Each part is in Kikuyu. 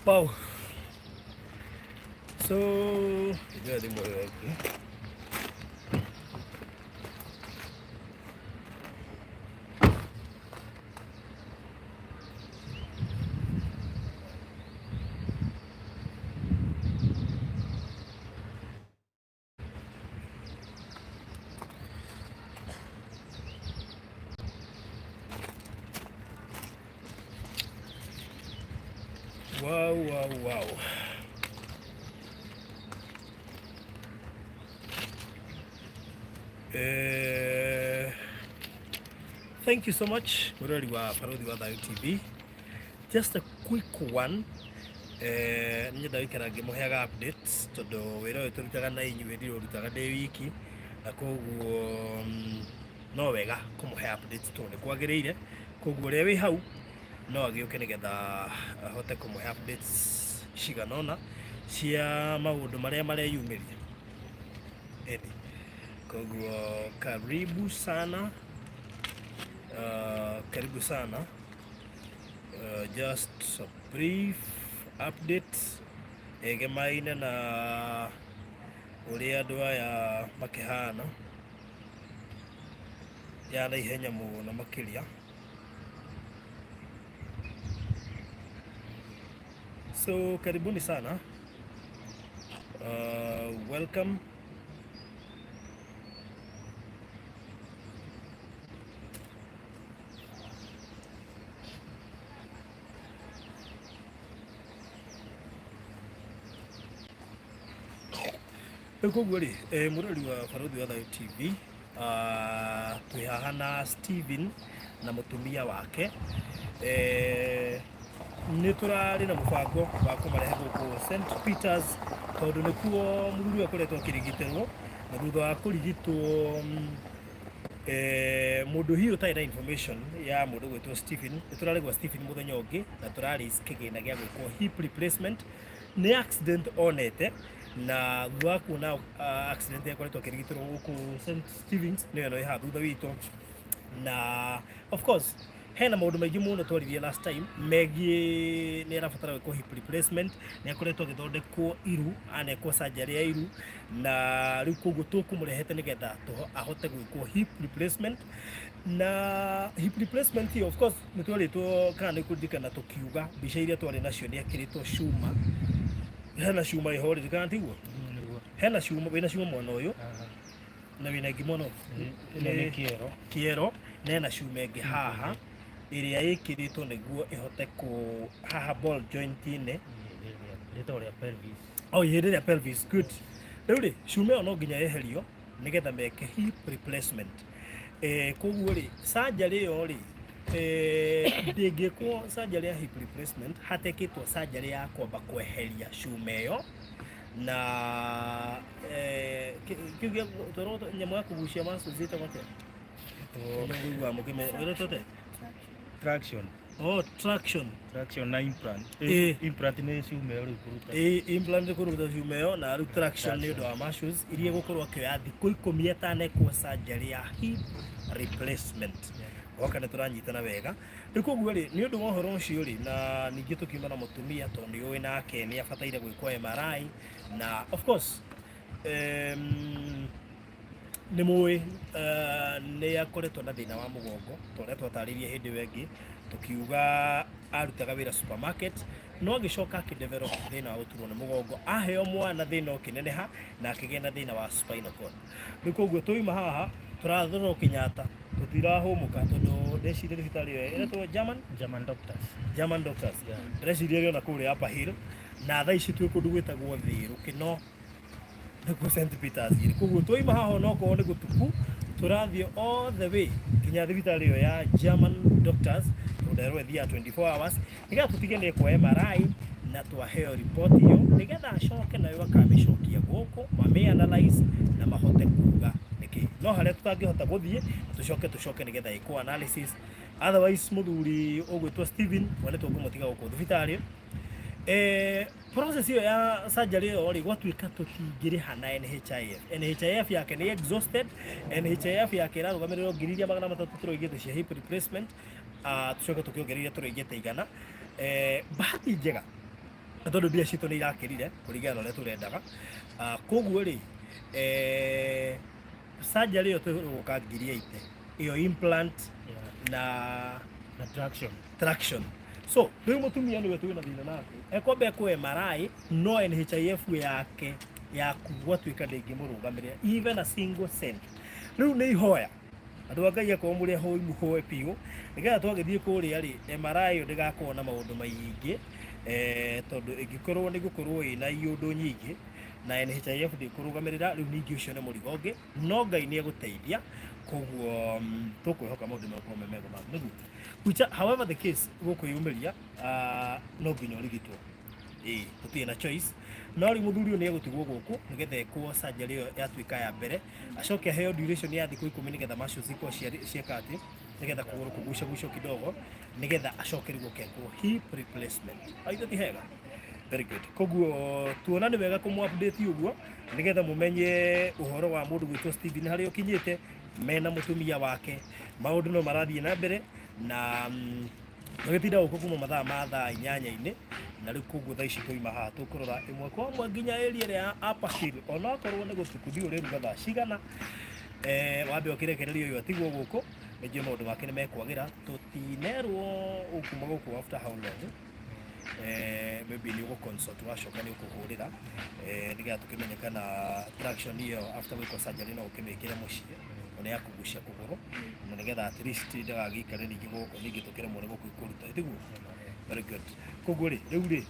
Wow. So, njoe thimũ ĩyo ĩngĩ. Wow. Eh, thank you so much mũrori wa Barothi wa Thayũ TV. Just a quick one. Eh, nĩ nyenda gũikara ngĩmũheaga updates tondũ wĩra ũyũ tũrutaga na inyuĩ ndirĩ ũrutaga ndĩ wiki na koguo no wega kũmũhe updates tondũ nĩ kwagĩrĩire. Koguo ũrĩa wĩ hau no agĩũke nĩgetha ahote kũmũhe updates cigana ũna cia maũndũ marĩa mareyumĩria. Ĩni. Koguo karibu sana, karibu sana. Just a brief update ĩgemaine na ũrĩa andũ aya makĩhana ya naihenya mũno makĩria. So karibuni sana. Welcome. Rĩu koguo rĩ, eh, mũrori wa Barũthi wa Thayũ TV, ah, twĩ haha na Steven na mũtumia wake. Eh, nĩ tũrarĩ na mũbango wa kũmarehe gũkũ St Peters tondũ nĩkuo mũthuri ũyũ akoretwo akĩrigitĩrwo na thutha wa kũrigitwo Eh, mũndũ hihi ũtarĩ na information ya mũndũ gwĩtwo Stephen, nĩ tũrarĩ gwa Stephen mũthenya ũngĩ na tũrarĩ kĩgĩna gĩa gwĩkwo hip replacement. Nĩ accident onete na thutha wa kuona accident akoretwo akĩrigitĩrwo gũkũ St Stephen's, nĩyo ĩno ĩ haha thutha witũ. Na of course hena maũndũ maingĩ mũno twaririe last time megiĩ nĩ arabatara gwĩkwo hip replacement, nĩ akoretwo agĩthondekwo iru, anekwo surgery ya iru, na rĩu koguo tũkũmũrehete nĩgetha ahote gwĩkwo hip replacement. Na hip replacement ĩyo of course nĩ twerĩtwo kana nĩ kũririkana tũkiuga mbica iria twarĩ nacio nĩ ekĩrĩtwo cuma, hena cuma ĩho ririkana tiguo? Hena cuma, wĩna cuma mwena ũyũ na wĩna ĩngĩ mwena ũyũ. Ĩno nĩ kĩero. Kĩero na ĩna cuma ĩngĩ haha ĩrĩa ĩkĩrĩtwo nĩguo ĩhote kũ haha ball joint-inĩ. Rĩtagwo rĩa pelvis. Oh, ihĩndĩ rĩa pelvis, good. Rĩu rĩ, cuma ĩyo no nginya yeherio nĩgetha meke hip replacement. Eh, koguo rĩ, surgery ĩyo rĩ, eh, ndĩngĩkwo surgery ya hip replacement hatekĩtwo surgery ya kwamba kweheria cuma ĩyo na eh, kĩu gĩa twerwo nyamũ ya kũgucia muscles ĩtagwo atĩa? Nĩngũigua mũkĩmenya ĩretwo atĩa? Traction. Oh, traction. Traction na implant. Ĩĩ. Implant nĩ cuma ĩyo rĩu kũruta. Ĩĩ, implant nĩ kũruta cuma ĩyo na rĩu traction nĩ ũndũ wa muscles iria ĩgũkorwo akĩoya thikũ 10 atanekwo surgery ya hip replacement. Woka nĩ tũranyitana wega. Rĩu koguo rĩ, nĩ ũndũ wa ũhoro ũcio rĩ, na ningĩ tũkiuma na mũtumia tondũ nĩ ũĩ nake nĩ abataire gwĩkwo MRI na of course nĩ mũĩ nĩ akoretwo na thĩna wa mũgongo ta ũrĩa twatarĩirie hĩndĩ ĩyo ĩngĩ tũkiuga arutaga wĩra supermarket no agĩcoka akĩ develop thĩna wa gũturwo nĩ mũgongo aheo mwana thĩna ũkĩneneha na akĩgĩa na thĩna wa spinal cord. Rĩu koguo twauma haha tũrathũrwo Kenyatta tũtirahũmũka tondũ ndeciria thibitarĩ ĩyo ĩretwo German German doctors. German doctors. Yeah. Ndĩreciria ĩrĩ ona kũrĩa Upper Hill na thaa ici twĩ kũndũ gwĩtagwo Thĩrũ kĩno nĩkuo St Peters ĩrĩ. Koguo twauma haha onokorwo nĩ gũtuku tũrathiĩ all the way nginya thibitarĩ ĩyo ya German doctors tondũ nderwo ĩthiaga 24 hours nĩgetha tũtige nĩ ekwo MRI na twaheo report ĩyo nĩgetha acoke nayo akamĩcokia gũkũ mamĩ analyze na mahote kuga nĩkĩ no harĩa tũtangĩhota gũthiĩ tũcoke tũcoke nĩgetha ĩkwo analysis otherwise mũthuri ũgwĩtwo Steven we nĩ tũkũmũtiga gũkũ thibitarĩ. Eh, process ĩyo ya surgery ĩyo rĩ gwatuĩka tũtingĩrĩha na NHIF. NHIF yake nĩ exhausted, NHIF yake ĩrarũgamĩrĩrwo ngiri iria 300 tũroigĩte cia hip replacement, tũcoke tũkĩongerere iria tũroigĩte 100. Eh, bahati njega Na tondũ mbia citũ nĩ irakĩrire kũringana na ũrĩa tũrendaga. Koguo rĩ, surgery ĩyo tũgũka 80,000 ĩyo implant na na traction. Traction. So rĩu mũtumia nĩwe twĩna thĩna nake, ekwamba ekwo MRI, no NHIF yake yaku gwatuĩka ndĩngĩmũrũgamĩrĩra even a single cent. Rĩu nĩ ihoya, andũ a Ngai, akorwo mũrĩ ahoi, mũhoe biũ nĩgetha twagĩthiĩ kũrĩa rĩ, MRI ĩyo ndĩgakorwo na maũndũ maingĩ, tondũ ĩngĩkorwo nĩ gũkorwo ĩna iũndũ nyingĩ na NHIF ndĩkũrũgamĩrĩra, rĩu ningĩ ũcio nĩ mũrigo ũngĩ. No Ngai nĩ egũteithia, koguo tũkwĩhoka maũndũ megũkorwo me mega nĩguo. Which, however the case gũkwĩyumĩria, no nginya ũrigitwo, ĩĩ, tũtirĩ na choice. No rĩu mũthuri ũyũ nĩ egũtigwo gũkũ nĩgetha ekwo surgery ĩyo yatuĩka ya mbere, acoke aheo duration ya thikũ 10 nĩgetha muscles ikorwo cieka atĩ nĩgetha kũgũrũ kũgucagucio kidogo, nĩgetha acoke rĩu okekwo hip replacement. Aitho ti hega? Very good. Koguo tuona nĩ wega kũmũ update ũguo nĩgetha mũmenye ũhoro wa mũndũ gwĩtwo Steven harĩa ũkinyĩte mena mũtumia wake. Maũndũ no marathiĩ na mbere na tũgĩtinda gũkũ kuma mathaa ma thaa inyanya-inĩ, na rĩu koguo thaa ici twaima haha tũkũrora ĩmwe kwa ĩmwe nginya area ĩrĩa ya Upper Hill, onokorwo nĩ gũtuku, ndiũ ũrĩruga thaa cigana. Wambe ũkĩrekereria ũyũ atigwo gũkũ, nĩnjũĩ maũndũ make nĩ mekwagĩra. Tũtinerwo ũkuma gũkũ after how long. Maybe nĩ ũgũ consult, wacoka nĩ ũkũhũrĩra, nĩgetha tũkĩmenye kana traction ĩyo after gwĩkwo surgery no ũkĩmĩkĩre mũciĩ, ona ya kũgucia kũgũrũ, na nĩgetha at least ndagagĩikare ningĩ gũkũ, ningĩ tũkĩremwo nĩ gũkũruta, tiguo? Very good. Koguo rĩ, rĩu rĩ,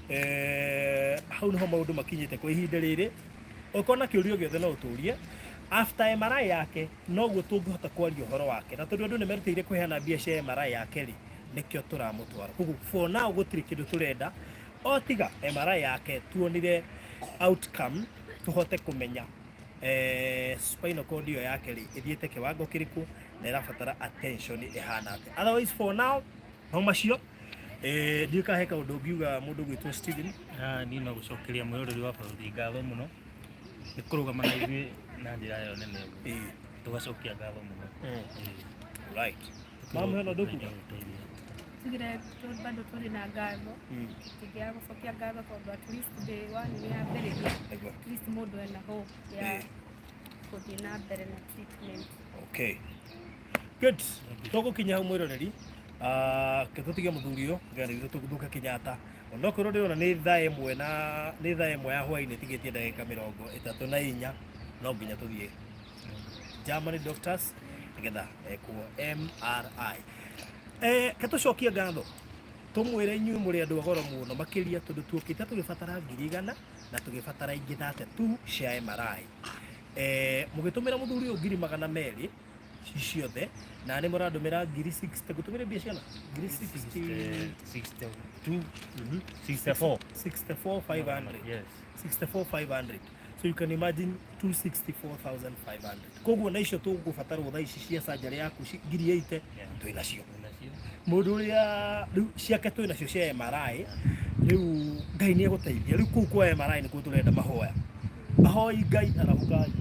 hau nĩho maũndũ makinyĩte kwa ihinda rĩrĩ. Ũkorwo na kĩũria o gĩothe no ũtũrie. After MRI yake noguo tũngĩhota kwaria ũhoro wake, na tondũ andũ nĩ merutĩire kũheana mbia cia MRI yake rĩ, nĩkĩo tũramũtwara. Koguo for now gũtirĩ kĩndũ tũrenda o tiga MRI yake, tuonire outcome, tũhote kũmenya spinal cord ĩyo yake rĩ, ĩthiĩte kĩwango kĩrĩkũ na ĩrabatara attention ĩhana atĩa. Otherwise for now no macio. Ndiũĩ kana he kaũndũ ũngiuga mũndũ gwĩtwo Steven. Ah, niĩ no gũcokeria mwĩroreri wa bũrũri ngatho mũno nĩ kũrũgama na ithuĩ na njĩra ĩyo nene ũguo. Tũgacokia ngatho mũno. Right, mama, hena ũndũ ũkuga? Tugire bado tũrĩ na ngatho, tũngĩaga gũcokia ngatho tondũ at least day one nĩ yambĩrĩria. At least mũndũ ena hope ya gũthiĩ na mbere na treatment. Okay, good. Tũgũkinya hau, mwĩroreri. Ke tũtige mũthuri ũyũ nĩgetha ithuĩ tũthũke Kenyatta, onokorwo ndĩrona nĩ thaa ĩmwe na nĩ thaa 1 ya hwainĩ tigĩtie ndagĩka 34, no nginya tũthiĩ Germany Doctors nĩgetha ekwo MRI. Ke tũcokie ngatho, tũmwĩre inyuĩ mũrĩ andũ a goro mũno makĩria, tondũ tuokĩte tũgĩbatara 100,000 na tũgĩbatara ingĩ 32 cia MRI. Mũgĩtũmĩra mũthuri ũyũ 200,000 ciothe, na nĩ mũrandũmĩra ngiri 60. Ngũtũmĩre mbia ciana ngiri 60. 62, 64. 64,500. Yes. 64,500, so you can imagine 264,500. Koguo na icio tũgũbatarwo thaa ici cia surgery yaku 80,000 twĩ nacio. Nacio. Mũndũ ũrĩa rĩu ciake twĩ nacio cia MRI, rĩu Ngai nĩ egũteithia. Rĩu kũu kwa MRI nĩkuo tũrenda mahoya, ahoi Ngai arahũkai,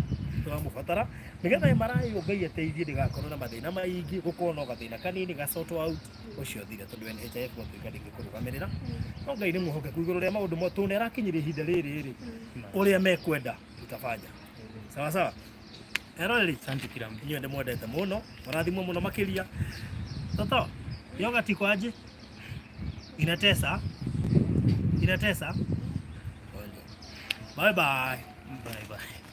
tũramũbatara nĩgetha MRI ĩyo Ngai ateithie ndĩgakorwo na mathĩna maingĩ, gũkorwo no gathĩna kanini ga sort out ũcio thire, tondũ NHIF gwatuĩka ndĩngĩkũrũgamĩrĩra. No Ngai nĩ mwĩhokeku igũrũ rĩa maũndũ tondũ nĩ arakinyĩria ihinda rĩrĩ rĩ, ũrĩa mekwenda tutafanya. Sawa sawa, eroreri. Asante kila mtu. Inyuĩ ndĩmwendete mũno, mũrathimwo mũno makĩria. Toto, yoga iko aje? Inatesa, inatesa. Bye bye. Bye bye.